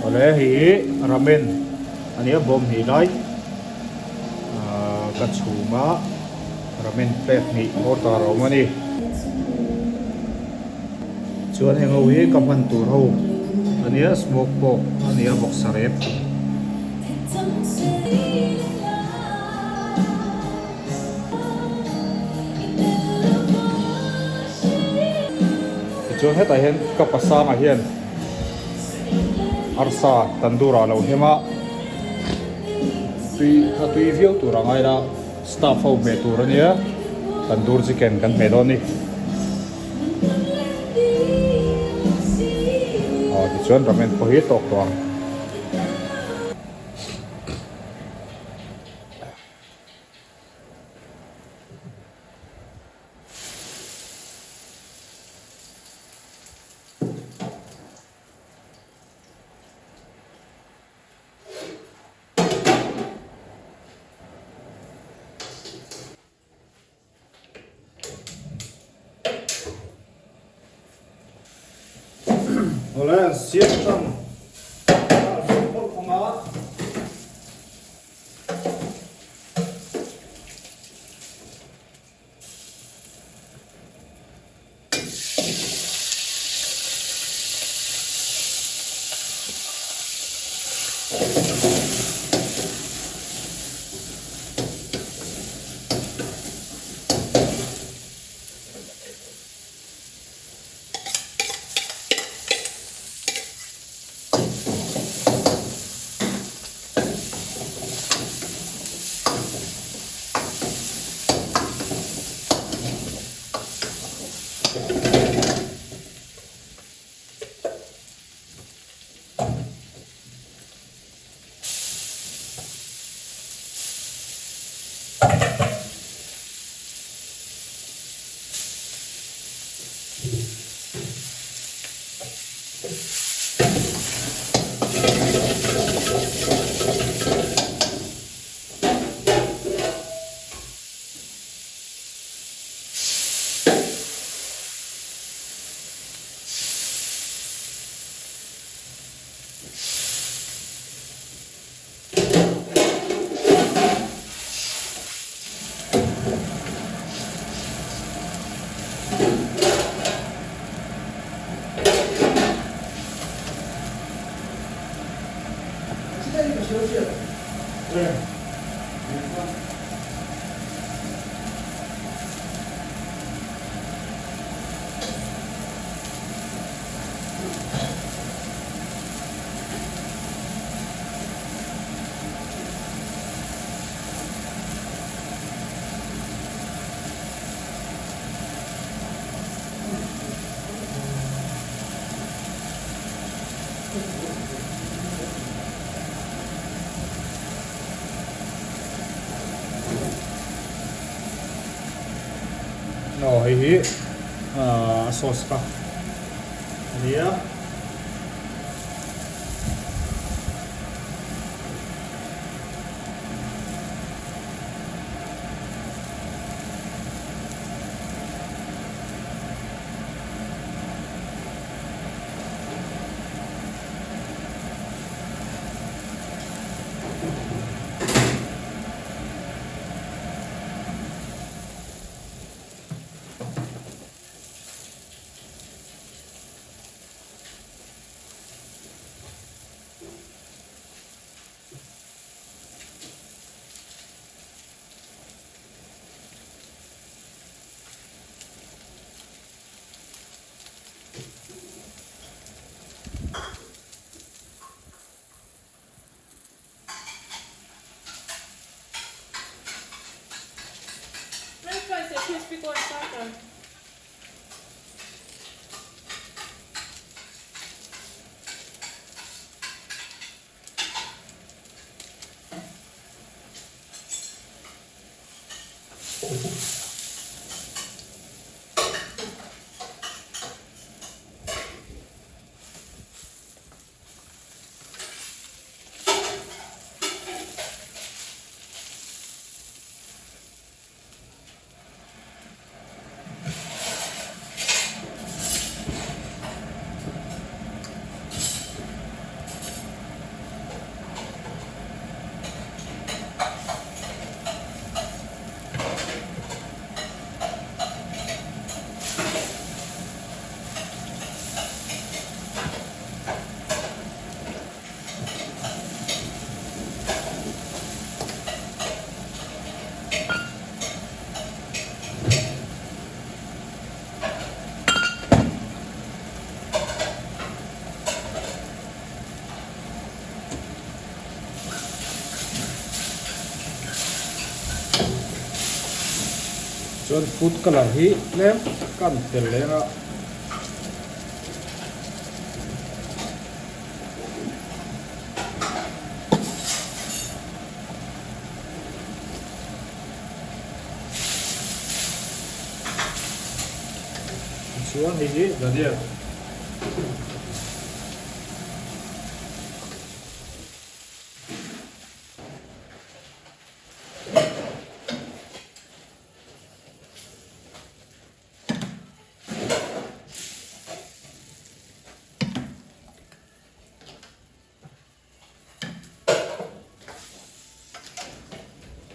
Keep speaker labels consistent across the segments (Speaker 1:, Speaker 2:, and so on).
Speaker 1: Awle hei hi ramen a nia bawm hnih lai ahh ka chhum a ramen plate hnih order a awm a ni chuan heng ho hi ka hman tur ho a nia smoke pork a nia vawksa rep. Tichuan hetah hian ka pasangah hian arsa tandoor ah lo hem a, tui a tui viau tur a ngai la, staff ho hmeh tur a nia, tandoor chicken kan hmeh dawn a ni. Aw tichuan ramen pawh hi tawk tawh ang. Awle an siam tan a zawng mawlh ang a. Aw hei hi a sauce kha a nia. Chuan food colour hi tlem kan tel leng a. Chuan hei hi Daniel.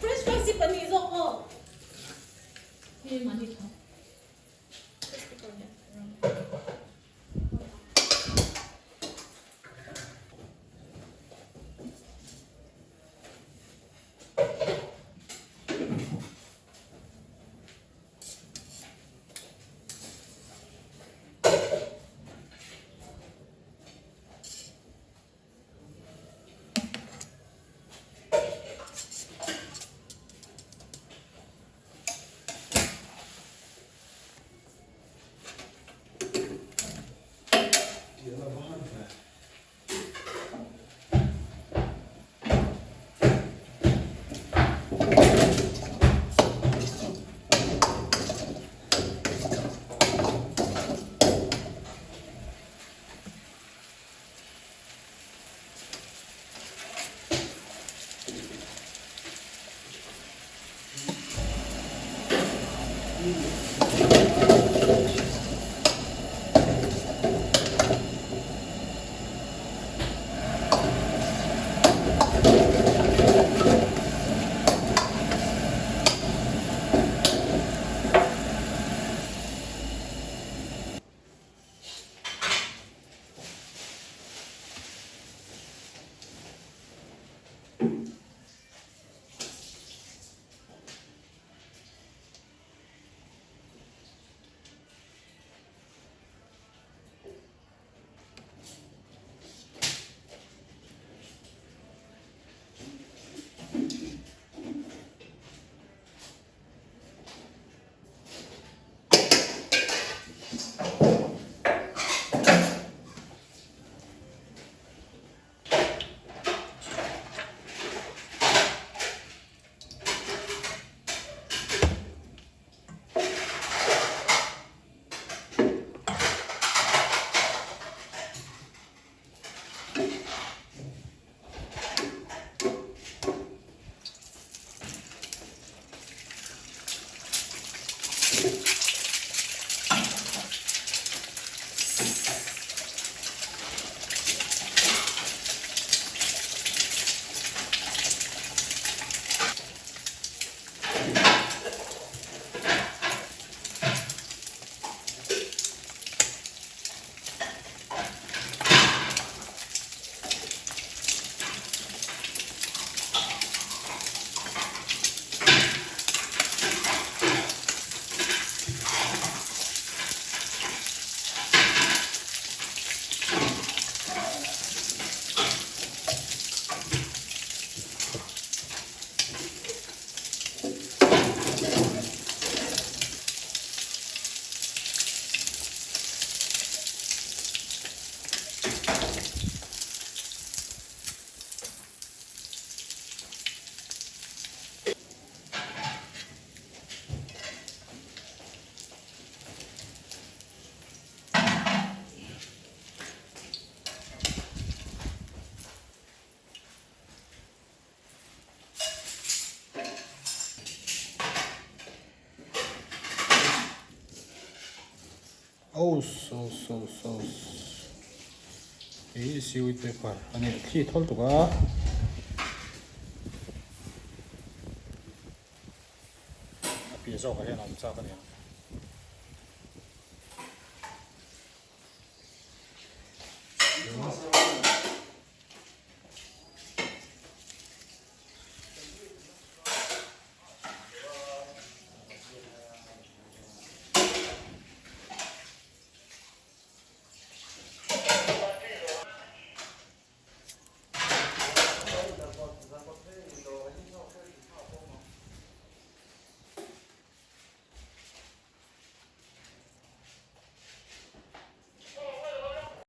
Speaker 2: French fries hi pahnih zawk aw. Hei mahni tho.
Speaker 1: Aus aus aus aus hei seaweed paper a ni thli thawl tuk a. A piah zawkah hian a awm chak a ni ang.